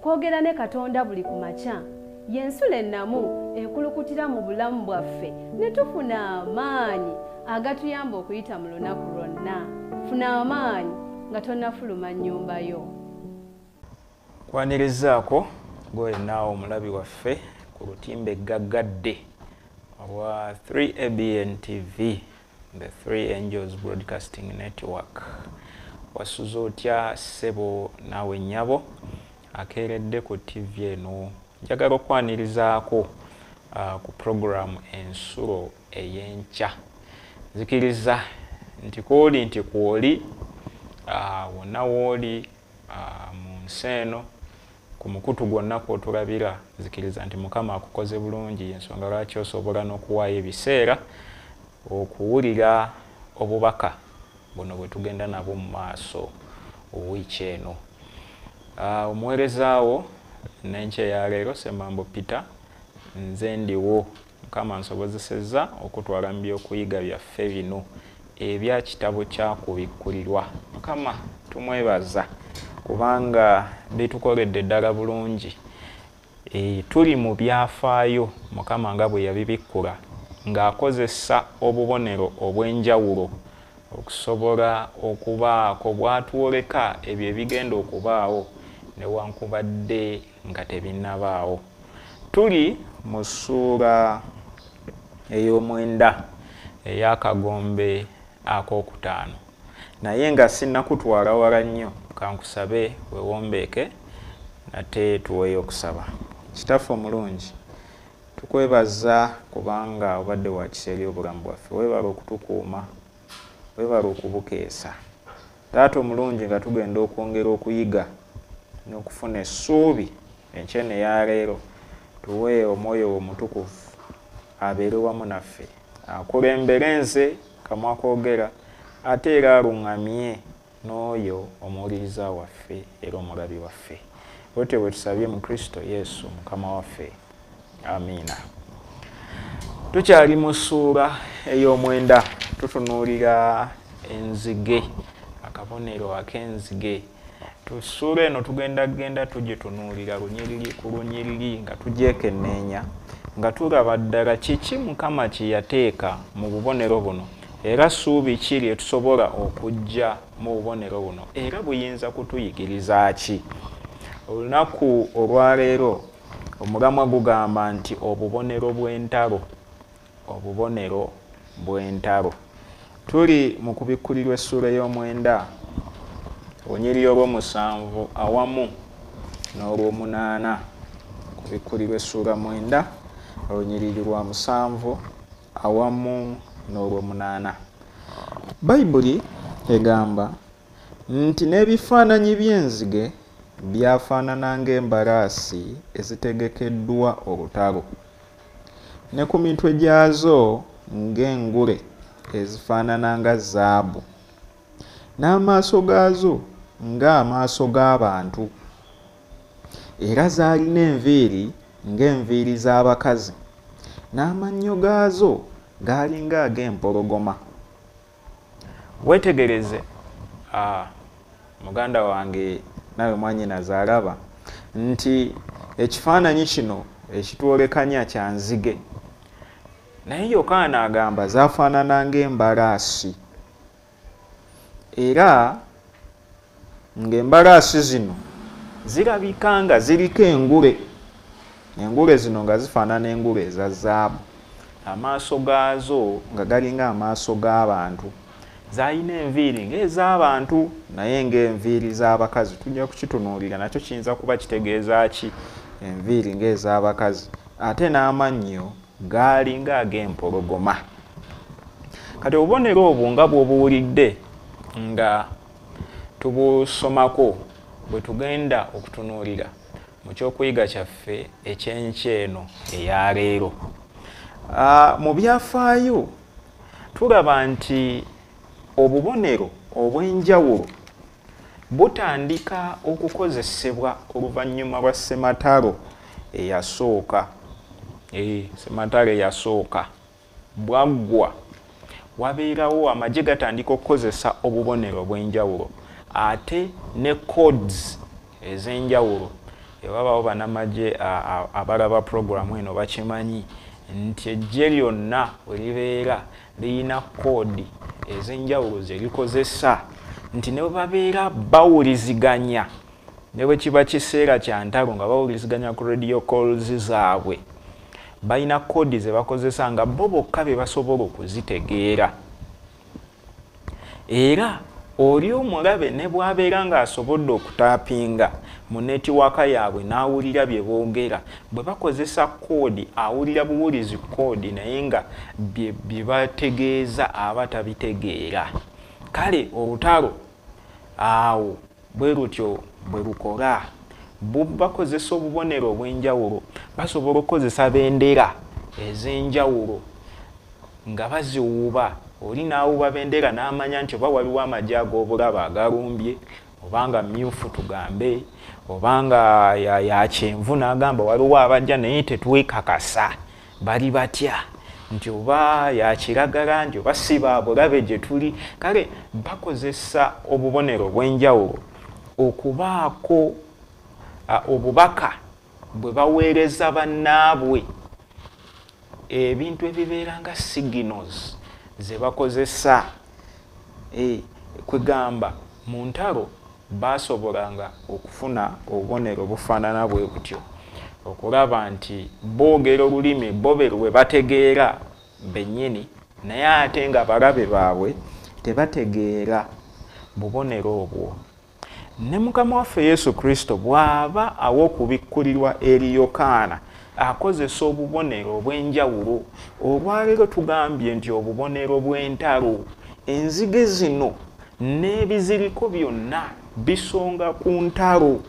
Okwogera ne Katonda buli ku makya y'ensulo ennamu ekulukutira mu bulamu bwaffe ne tufuna amaanyi agatuyamba okuyita mu lunaku lwonna. Funa amaanyi nga tonnafuluma nnyumba yo. Kwanirizaako gwe naawe omulabi waffe ku lutimbe eggaggadde olwa 3ABN TV, the Three Angels Broadcasting Network. Wasuze otya ssebo naawe nnyabo akeeredde ku TV eno? Njagala okwanirizaako ku puroguramu Ensulo Ey'enkya. Nzikiriza nti kwoli nti kwoli wonna wooli mu nsi eno, ku mukutu gwonna kwotulabira, nzikiriza nti Mukama akukoze bulungi, ensonga lwaki osobola n'okuwaayo ebiseera okuwulira obubaka buno bwe tugenda nabwo mu maaso wiiki eno. Omuweerezaawo n'enkya eyaleero Semambo Peter, nze ndiwo. Mukama nsobozesezza okutwala mu byokuyiga byaffe bino ebya kitabo kyakubikkulirwa. Mukama tumwebaza kubanga bitukoledde ddala bulungi. Tuli mu byafaayo Mukama nga bwe yabibikkula ng'akozesa obubonero obw'enjawulo okusobola okubaako bw'atwoleka ebyo ebigenda okubaawo newankubadde nga tebinnabaawo. Tuli mu ssuula ey'omwenda ey'akagombe akookutaano, naye nga sinnakutwala wala nnyo, kankusabe weewombeeke nate tuweeyo okusaba. Kitaffe omulungi, tukwebaza kubanga obadde wa kisa eri obulamu bwaffe. Weebale okutukuuma, weebale okubukeesa. Taata omulungi, nga tugenda okwongera okuyiga n'okufuna essuubi enkya eno eyaleero, tuwe Omwoyo wo Omutukuvu abeere wamu naffe, akulembere nze kamwa koogera, ate era aluŋŋamye n'oyo omuwuliriza waffe era omulabi waffe. Bwetyo bwe tusabye mu Kristo Yesu Mukama waffe, amiina. Tukyali mu ssuula ey'omwenda, tutunuulira enzige, akabonero ak'enzige. Ssuula eno tugenda genda tugitunuulira lunyiriri ku lunyiriri nga tugyekenneenya, nga tulaba ddala kiki Mukama kye yateeka mu bubonero buno, era ssuubi ki lye tusobola okujja mu bubonero buno, era buyinza kutuyigiriza ki. Olunaku olwaleero omulamwa gugamba nti obubonero bw'entalo, obubonero bw'entalo. Tuli mu kubikkulirwa essuula ey'omwenda, olunyiriri olw'omusanvu awamu n'olw'omunaana. Kubikkulirwa essuula 9, olunyiriri lwa 7 awamu n'olw'omunaana. Bayibuli egamba nti n'ebifaananyi by'enzige byafaanana ng'embalaasi ezitegekeddwa olutalo, ne ku mitwe gyazo ng'engule ezifaanana nga zaabu, n'amaaso gaazo ng'amaaso g'abantu, era zaalina enviiri ng'enviiri z'abakazi, n'amannyo gaazo gaalinga ag'empologoma. Weetegereze, muganda wange nawe mwannyinaze alaba nti ekifaananyi kino ekitwolekanya kya nzige, naye Yokaana agamba zaafaanana ng'embalaasi, era ng'embalaasi zino zirabika nga ziriko engule, engule zino nga zifaanana engule eza zaabu, amaaso gaazo nga galinga amaaso g'abantu, zaalina enviiri ng'ez'abantu naye ng'enviiri z'abakazi. Tujja kukitunuulira nakyo kiyinza kuba kitegeeza ki, enviiri ng'ez'abakazi, ate n'amannyo gaali ng'ag'empologoma. Kati obubonero obwo nga bw'obuwulidde nga tubusomako, bwe tugenda okutunuulira mu kyokuyiga kyaffe ekyenkya eno eyaleero. Mu byafaayo tulaba nti obubonero obw'enjawulo butandika okukozesebwa oluvannyuma lwa ssematalo eyasooka. Ssematalo eyasooka bwaggwa, wabeerawo amagye gatandika okukozesa obubonero obw'enjawulo ate ne codes ez'enjawulo Ewabawo bannamagye abalaba puroguramu eno bakimanyi nti eggye lyonna we libeera lirina koodi ez'enjawulo ze likozesa, nti ne bwe babeera bawuliziganya, ne bwe kiba kiseera kya ntalo nga bawuliziganya ku radio calls zaabwe, balina koodi ze bakozesa nga bo bokka be basobola okuzitegeera. Era oli omulabe ne bw'abeera ng'asobodde okutaapinga mu netiwaaka yaabwe n'awulira bye boogera, bwe bakozesa koodi awulira buwulizi koodi, naye nga bye bategeeza aba tabitegeera. Kale olutalo awo bwe lutyo bwe lukola. Bakozesa obubonero obw'enjawulo, basobola okukozesa bendera ez'enjawulo nga baziwuuba. Oli n'awuuba bendera n'amanya nti oba waliwo amagye ag'obulabe agalumbye, obanga myufu tugambe, obanga ya kyenvu, n'agamba waliwo abajja naye tetwekakasa bali batya, nti oba ya kiragala, nti oba si baabulabe gye tuli. Kale bakozesa obubonero obw'enjawulo okubaako obubaka bwe baweereza bannaabwe, ebintu ebibeera nga signals ze bakozesa. Kwegamba mu ntalo basobolanga okufuna obubonero obufaanana bwe butyo, okulaba nti boogera olulimi bo lwe bategeera bennyini, naye ate nga balabe baabwe tebategeera bubonero obwo. Ne Mukama waffe Yesu Kristo bw'aba awa okubikkulirwa eri Yokaana, akozesa obubonero obw'enjawulo. Olwaleero tugambye nti obubonero bw'entalo, enzige zino n'ebiziriko byonna bisonga ku ntalo,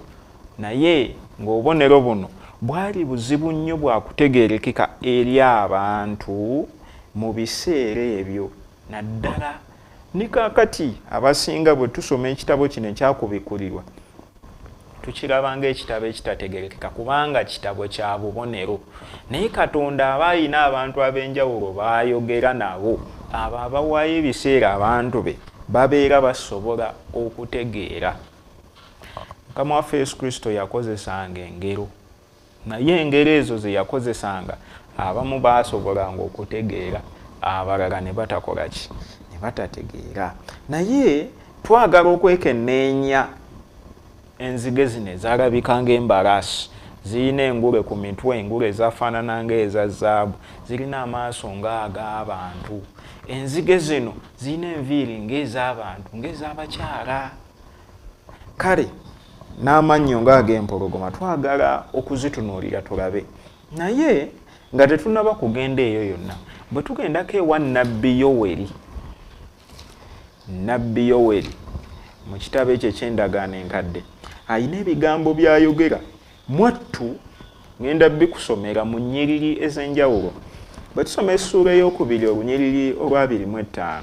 naye ng'obubonero buno bwali buzibu nnyo bwa kutegeerekeka eri abantu mu biseera ebyo, naddala ne kaakati abasinga bwe tusoma ekitabo kino ekyakubikkulirwa tukiraba ng'ekitabo ekitategeerekeka, kubanga kitabo kya bubonero. Naye Katonda aba alina abantu ab'enjawulo b'ayogera nabo, abo abawaayo ebiseera abantu be babeera basobola okutegeera. Mukama waffe Yesu Kristo yakozesanga engero, naye engero ezo ze yakozesanga abamu baasobolanga okutegeera, abalala ne batakola ki, ne batategeera. Naye twagala okwekenneenya enzige zino ezalabika ng'embalaasi, zirina engule ku mitwe, engule ezafaanana ng'eza zaabu, zirina amaaso ng'ag'abantu. Enzige zino zirina enviiri ng'ez'abantu, ng'ez'abakyala, kale n'amannyo ng'ag'empologoma. Twagala okuzitunuulira tulabe, naye nga tetunnaba kugenda eyo yonna, bwe tugendako ewa Nnabbi Yoweri, Nnabbi Yoweri mu kitabo ekyo eky'endagaano enkadde alina ebigambo by'ayogera mwattu, ngenda bikusomera mu nnyiriri ez'enjawulo. Bwe tusoma essuula ey'okubiri olunyiriri olwa 25,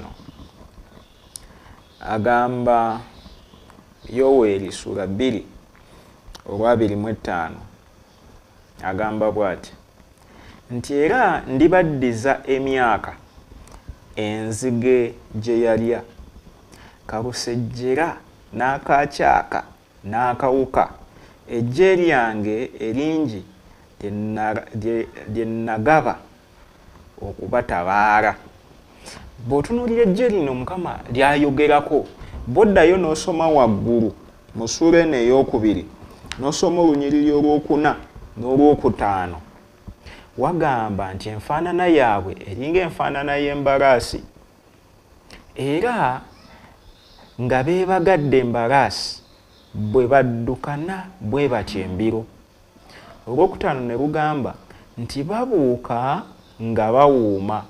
agamba, Yoweri ssuula 2 olwa 25, agamba bw'ati nti, "Era ndibaddiza emyaka enzige gye yalya, kalusejjera n'akakyaka n'akawuka, eggye lyange eringi lye nagaba okubatabaala." Bw'otunuulira eggye lino Mukama lyayogerako, bw'oddayo n'osoma waggulu mu ssuula eno ey'okubiri, n'osoma olunyiriri olwokuna n'olwokutaano, wagamba nti enfaanana yaabwe eringa enfaanana y'embalaasi, era nga beebagadde embalaasi bwe baddukana bwe batyo embiro. Olwokutaano ne lugamba nti babuuka nga bawuuma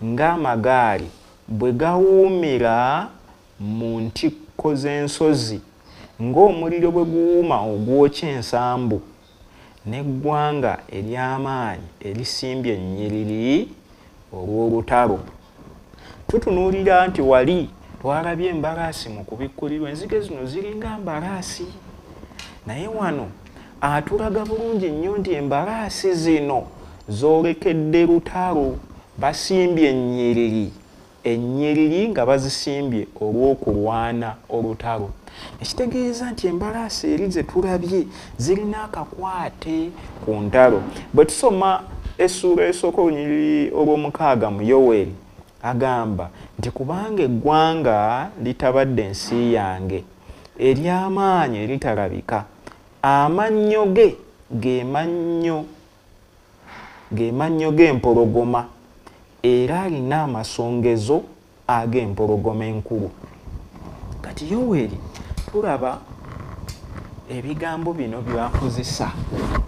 ng'amagaali bwe gawuumira mu ntikko z'ensozi, ng'omuliro bwe guwuuma ogwokya ensambu, n'eggwanga ery'amaanyi erisimbye ennyiriri olw'olutalo. Tutunuulira nti wali twalabye embalaasi mu kubikkulirwa, enzige zino ziringa mbalaasi, naye wano atulaga bulungi nnyo nti embalaasi zino zoolekedde lutalo, basimbye ennyiriri. ennyiriri nga bazisimbye olw'okulwana olutalo. Ekitegeeza nti embalaasi eri ze tulabye zirina akakwate ku ntalo. Bwe tusoma essuula esooka olunyiriri olw'omukaaga mu Yoweri, agamba nti kubanga eggwanga litabadde ensi yange ery'amaanyi eritalabika, amannyo ge ge mannyo g'empologoma, era alina amasongezo ag'empologoma enkulu. Kati Yoweri tulaba ebigambo bino by'akozesa,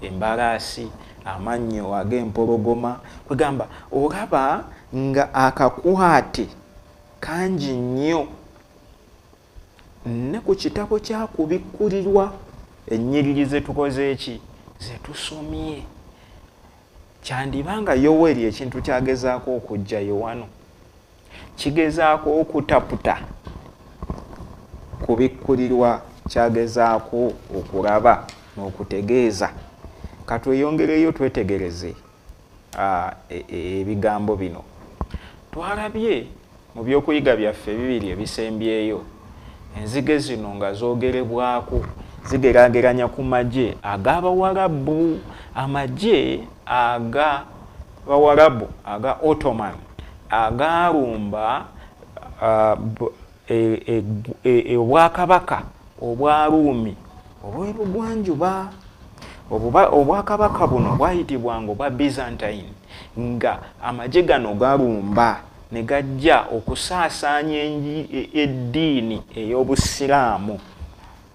embalaasi, amannyo ag'empologoma, kwegamba olaba nga akakwate kangi nnyo ne ku kitabo kya Kubikkulirwa ennyiriri ze tukoze eki ze tusomye. Kyandibanga Yoweri ekintu kyagezaako okuggyayo wano kigezaako okutaputa Kubikkulirwa, kyagezaako okulaba n'okutegeeza. Katweyongereyo twetegereze ebigambo bino. Twalabye mu byokuyiga byaffe bibiri ebisembyeyo enzige zino nga zoogerebwako zigeraageranya ku magye ag'Abawarabu, amagye ag'Abawarabu aga Ottoman agaalumba obwakabaka obwa Ruumi obw'ebugwanjuba. Obwakabaka buno bwayitibwanga obwa Byzantine, nga amagye gano galumba ne gajja okusaasaanya eddiini ey'Obusiraamu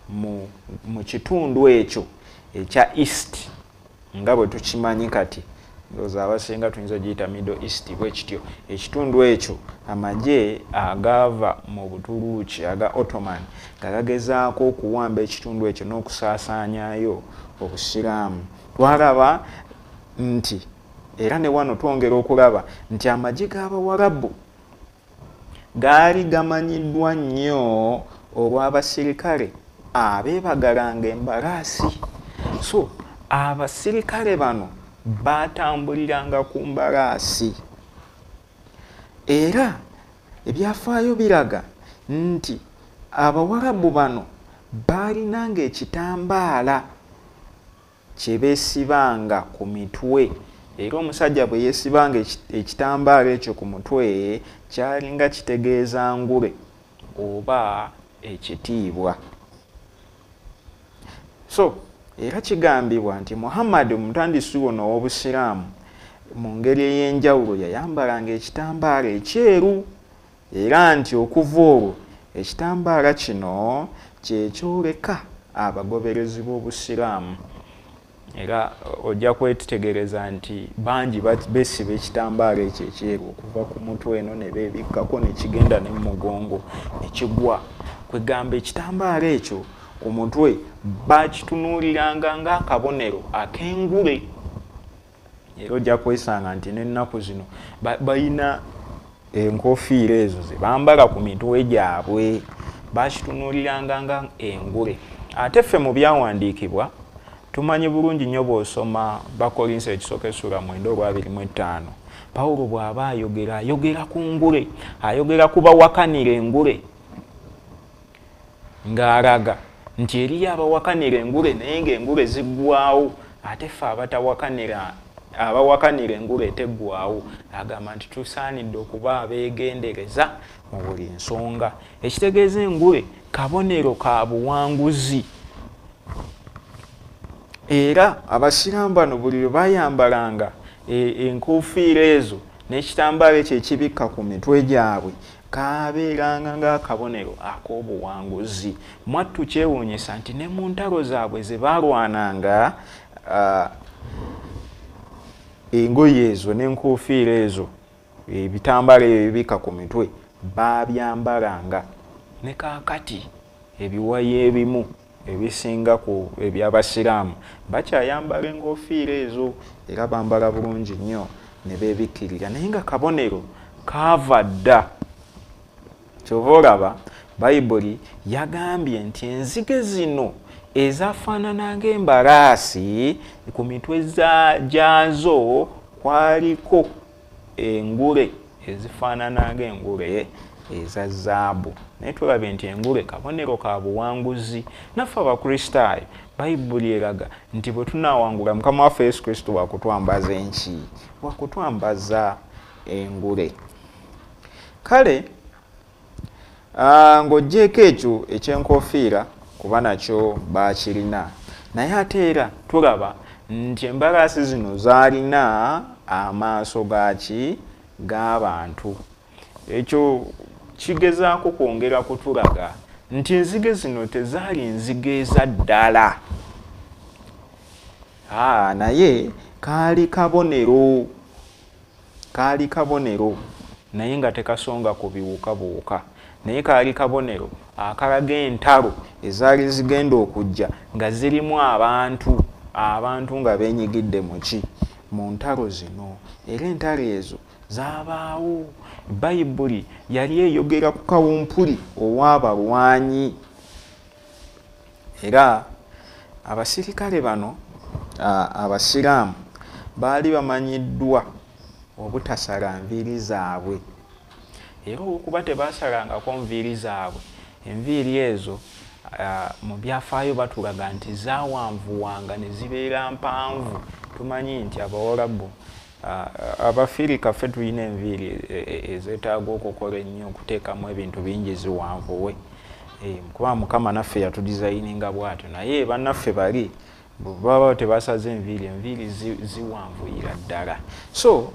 mu kitundu ekyo ekya East, nga bwe tukimanyi kati ndowooza abasinga tuyinza ogiyita Middle East bwe kityo. Ekitundu ekyo amagye agaava mu Butuluuki aga Ottoman nga gagezaako okuwamba ekitundu ekyo n'okusaasaanyayo Obusiraamu. Twalaba nti era ne wano twongera okulaba nti amagye g'Abawarabu gaali gamanyiddwa nnyo olw'abasirikale abeebagalanga embalaasi. So abasirikale bano batambuliranga ku mbalaasi, era ebyafaayo biraga nti Abawarabu bano baalinanga ekitambaala kye beesibanga ku mitwe, era omusajja bwe yeesibanga ekitambaala ekyo ku mutwe kyalinga kitegeeza ngule oba ekitiibwa. So era kigambibwa nti Muhammad omutandisi ono ow'Obusiraamu mu ngeri ey'enjawulo yayambalanga ekitambaala ekyeru, era nti okuva olwo ekitambaala kino kyekyoleka abagoberezi b'Obusiraamu. Era ojja kwetegereza nti bangi beesiba ekitambaala ekyo ekyeru okuva ku mutwe eno ne beebikkako ne kigenda ne mugongo ne kigwa. Kwegamba ekitambaala ekyo ku mutwe bakitunuuliranga ng'akabonero ak'engule. Era ojja kwesanga nti n'ennaku zino balina enkofiira ezo ze bambala ku mitwe gyabwe, bakitunuuliranga nga engule. Ate ffe mu byawandiikibwa tumanyi bulungi nnyo bw'osoma Bakolinso ekisooka essula 9:25, Pawulo bw'aba ayogera ayogera ku ngule, ayogera ku bawakanira engule, ng'alaga nti eriyo abawakanira engule naye ng'engule ziggwawo, ate ffe abawakanira engule eteggwawo. Agamba nti tusaanidde okuba abeegendereza mu buli nsonga. Ekitegeeza engule kabonero ka buwanguzi. Era Abasiraamu bano buli lwe bayambalanga enkofiira ezo n'ekitambaala ekyo ekibikka ku mitwe gyabwe kabeeranga ng'akabonero ak'obuwanguzi. Mwattu kyewuunyisa nti ne mu ntalo zaabwe ze baalwananga engoye ezo n'enkofiira ezo ebitambaala ebyo ebibikka ku mitwe baabyambalanga. Ne kaakati ebiwayi ebimu ebisinga ku eby'Abasiraamu bakyayambala enkofiira ezo, era bambala bulungi nnyo ne beebikkirira, naye nga kabonero kaava dda. Kyova olaba Bayibuli yagambye nti enzige zino ezafaanana ng'embalaasi ku mitwe gyazo kwaliko engule ezifaanana ng'engule eza zaabu. Naye tulabye nti engule kabonero ka buwanguzi. Naffe Abakristaayo Bayibuli eraga nti bwe tunaawangula Mukama waffe Yesu Kristo wakutwambaza enki? Wakutwambaza engule. Kale ng'oggyeeko ekyo eky'enkofiira kuba nakyo baakirina, naye ate era tulaba nti embalaasi zino zaalina amaaso gaki? G'abantu. Ekyo kigezaako kwongera kutulaga nti enzige zino tezaali nzige eza ddala, naye kaali kabonero, kaali kabonero, naye nga tekasonga ku biwuka buwuka, naye kaali kabonero akalaga entalo ezaali zigenda okujja nga zirimu abantu, abantu nga beenyigidde muki? Mu ntalo zino. Era entalo ezo zaabaawo. Bayibuli yali eyogera ku kawumpuli ow'abalwanyi, era abasirikale bano abasiraamu baali bamanyiddwa obutasala nviiri zaabwe, era olw'okuba tebaasalangako nviiri zaabwe, enviiri ezo mu byafaayo batulaga nti zaawanvuwanga ne zibeera mpanvu. Tumanyi nti Abawarabu, Abafirika ffe tulina enviiri ezeetaaga okukola ennyo, okuteekamu ebintu bingi ziwanvuwe, kuba Mukama naffe yatudizayininga bw'atyo. Naye bannaffe bali baba tebasaze enviiri, enviiri ziwanvuyira ddala. So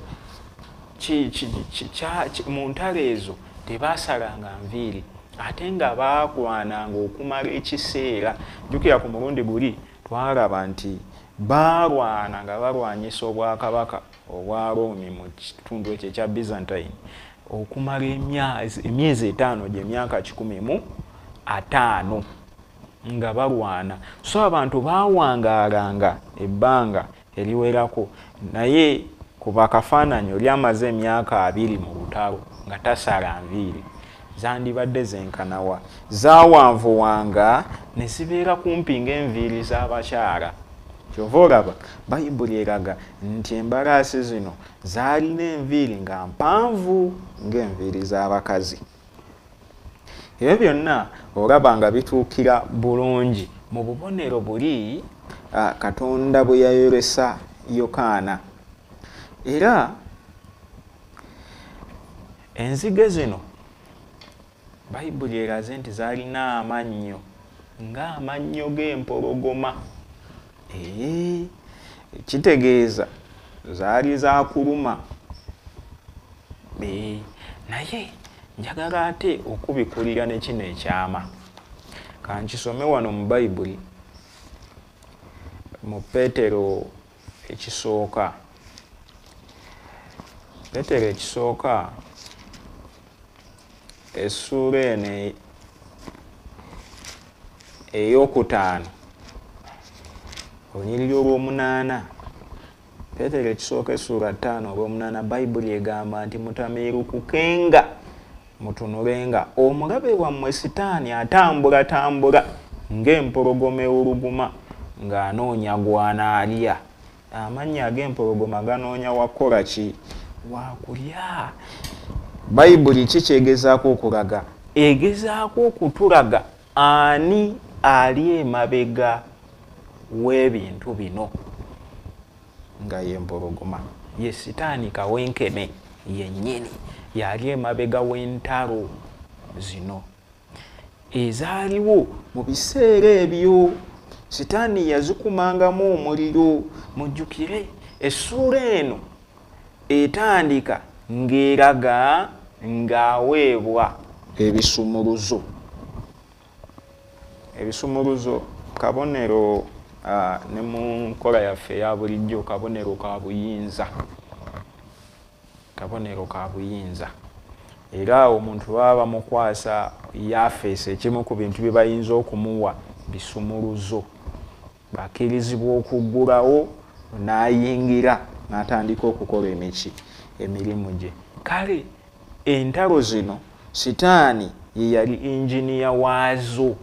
mu ntalo ezo tebasalanga nviiri, ate nga baalwananga okumala ekiseera. Jjukira ku mulundi guli twalaba nti baalwana nga balwanyisa obwakabaka obwa Roomi mu kitundu ekyo ekya Byzantine okumala emyezi 5 gy'emyaka 150 nga balwana. So abantu baawangaalanga ebbanga eriwerako, naye kuba akafaananyi oli amaze emyaka 20 mu lutalo nga tasala nviiri, zandibadde zenkanawa? Zaawanvuwanga ne zibeera kumpi ng'enviiri z'abakyala. Kyova olaba Bayibuli eraga nti embalaasi zino zaalina enviiri nga mpanvu ng'enviiri z'abakazi. Ebyo byonna olaba nga bituukira bulungi mu bubonero buli Katonda bwe yayolesa Yokaana. Era enzige zino Bayibuli eraze nti zaalina amannyo ng'amannyo g'empologoma. Kitegeeza zaali zaakuluma. Naye njagala ate okubikulira ne kino ekyama. Kankisome wano mu Bayibuli mu Peetero ekisooka. Peetero ekisooka essuula eno 5 olunyiriri olw'omunaana. Peetero ekisooka essuula 5 olw'omunaana, Bayibuli egamba nti mutamiirukukenga mutunulenga omulabe wammwe Sitaani atambulatambula ng'empologoma ewuluguma ng'anoonya gw'anaalya. Amannya ag'empologoma ganoonya wakukola ki? Wakulya. Bayibuli ki kyegezaako okulaga? Egezaako okutulaga ani ali emabega w'ebintu bino, nga y'empologoma, ye Sitaani kawenkene yennyini yali emabega w'entalo zino ezaaliwo mu biseera ebyo. Sitaani yazikumangamu omuliro. Mujjukire essuula eno etandika ng'eraga ng'aweebwa ebisumuluzo. Ebisumuluzo kabonero ne mu nkola yaffe eya bulijjo kabonero ka buyinza, kabonero ka buyinza. Era omuntu baba bamukwasa yafeesi, ekimu ku bintu bye bayinza okumuwa bisumuluzo, bakkirizibwa okuggulawo n'ayingira n'atandika okukola emirimu gye. Kale entalo zino Sitaani ye yali inginiya waazo,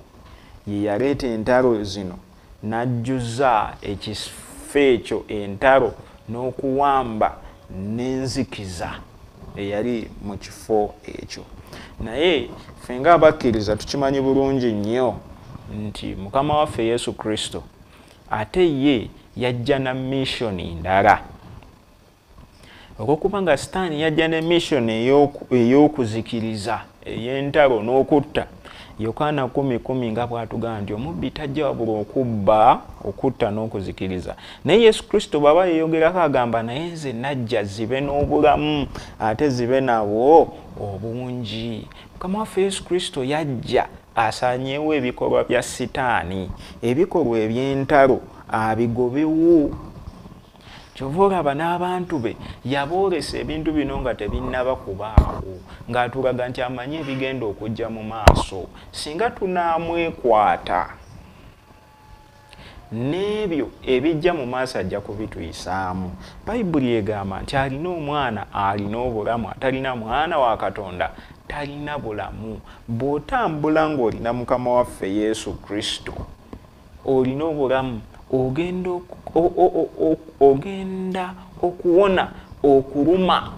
ye yaleeta entalo zino n'ajjuza ekifo ekyo entalo n'okuwamba n'enzikiza. eyali mu kifo ekyo. Naye ffe ng'abakkiriza tukimanyi bulungi nnyo nti Mukama waffe Yesu Kristo ate ye yajja na missioni ndala. Olw'okuba nga Sitaani yajja ne missioni ey'okuzikiriza, ey'entalo n'okutta, Yokaana 10:10 nga bw'atugamba nti omubbi tajja wabula okubba, okutta n'okuzikiriza. Naye Yesu Kristo bw'aba yeeyogerako agamba, naye nze najja zibe n'obulamu ate zibe nabwo obungi. Mukama waffe Yesu Kristo yajja asaanyeewo ebikolwa bya Sitaani, ebikolwa eby'entalo abigobewo. Kyova olaba n'abantu be yaboolesa ebintu bino nga tebinnaba kubaawo, ng'atulaga nti amanyi ebigenda okujja mu maaso. Singa tunaamwekwata n'ebyo ebijja mu maaso ajja kubituyisaamu. Bayibuli egamba nti alina omwana alina obulamu, atalina mwana wa Katonda talina bulamu. Bw'otambula ng'olina Mukama waffe Yesu Kristo, olina obulamu, ogenda okuwona okuluma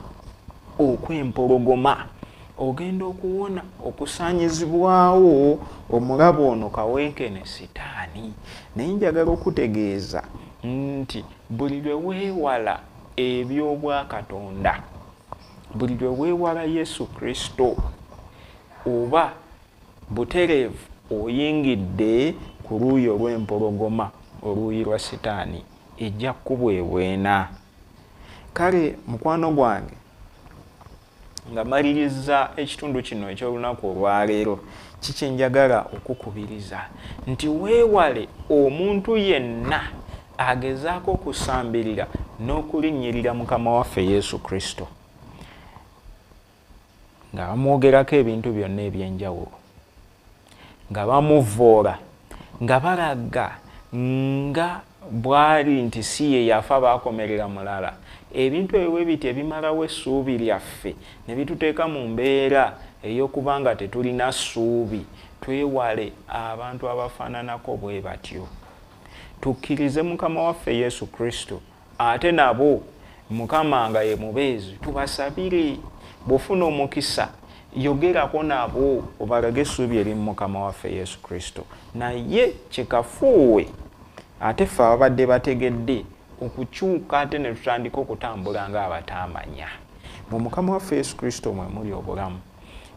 okw'empologoma, ogenda okuwona okusaanyizibwawo omulabe ono kawenkene Sitaani. Naye njagala okutegeeza nti buli lwe weewala eby'obwakatonda, buli lwe weewala Yesu Kristo, oba butereevu oyingidde ku luuyi olw'empologoma, oluuyi lwa Sitaani, ejja kukubwebwena. Kale mukwano gwange, nga maliriza ekitundu kino eky'olunaku olwaleero, kiki njagala okukubiriza nti weewale omuntu yenna agezaako okusambirira n'okulinnyirira Mukama waffe Yesu Kristo, nga bamwogerako ebintu byonna eby'enjawulo, nga bamuvvoola, nga balaga nga bw'ali nti si ye yafa baakomerera mulala. Ebintu ebyo bwe biti ebimalawo essuubi lyaffe ne bituteeka mu mbeera ey'okuba nga tetulina ssuubi. Twewale abantu abafaananako bwe batyo. Tukkirize Mukama waffe Yesu Kristo, ate nabo Mukama nga ye mubeezi tubasabire. Bw'ofuna omukisa yogerako nabo obalage essuubi eri mu Mukama waffe Yesu Kristo. Naye kikafuuwe ate ffe ababadde bategedde okukyuka ate ne tutandika okutambula ng'abataamanya. Mu Mukama waffe Yesu Kristo mwe muli obulamu.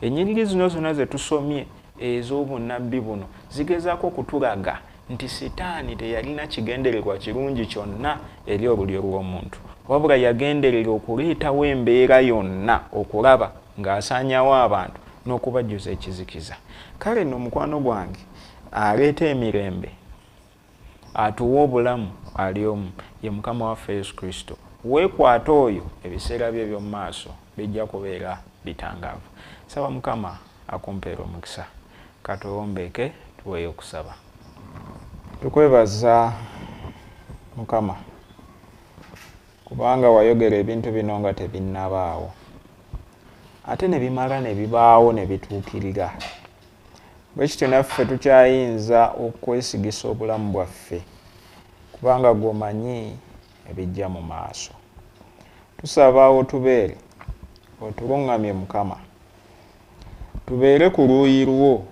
Ennyiriri zino zonna ze tusomye ez'obunnabbi buno zigezaako okutulaga nti Sitaani teyalina kigendererwa kirungi kyonna eri olulyo lw'omuntu, wabula yagenderera okuleetawo embeera yonna okulaba ng'asaanyawo abantu n'okubajjuza ekizikiza. Kale nno mukwano gwange, aleeta emirembe, atuwa obulamu ali omu, ye Mukama waffe Yesu Kristo. Weekwate oyo, ebiseera bye eby'omu maaso bijja kubeera bitangaavu. Saba Mukama akumpeera omukisa. Katuwombeeke tuweeyo okusaba. Tukwebaza Mukama kubanga wayogera ebintu bino nga tebinnabaawo, ate ne bimala ne bibaawo ne bituukirira. Bwe kityo naffe tukyayinza okwesigisa obulamu bwaffe, kubanga gw'omanyi ebijja mu maaso. Tusaba otubeere, otuluŋŋamye Mukama, tubeere ku luuyi lwo,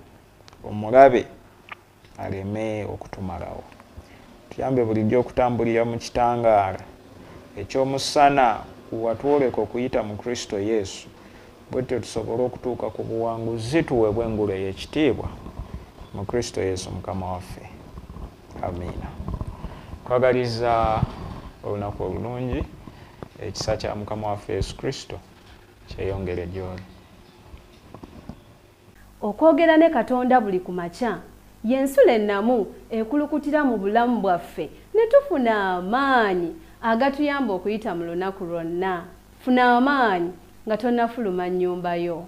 omulabe aleme okutumalawo. Tuyambe bulijjo okutambulira mu kitangaala eky'omusana watwoleka okuyita mu Kristo Yesu, bwe tutyo tusobole okutuuka ku buwanguzi, tuweebwe engulu ey'ekitiibwa mu Kristo Yesu Mukama waffe. Amiina. Kwagaliza olunaku olulungi, ekisa kya Mukama waffe Yesu Kristo kyeyongere gy'oli. Okwogera ne Katonda buli ku makya y'ensulo ennamu ekulukutira mu bulamu bwaffe ne tufuna amaanyi agatuyamba okuyita mu lunaku lwonna. Funa amaanyi nga tonnafuluma nnyumba yo.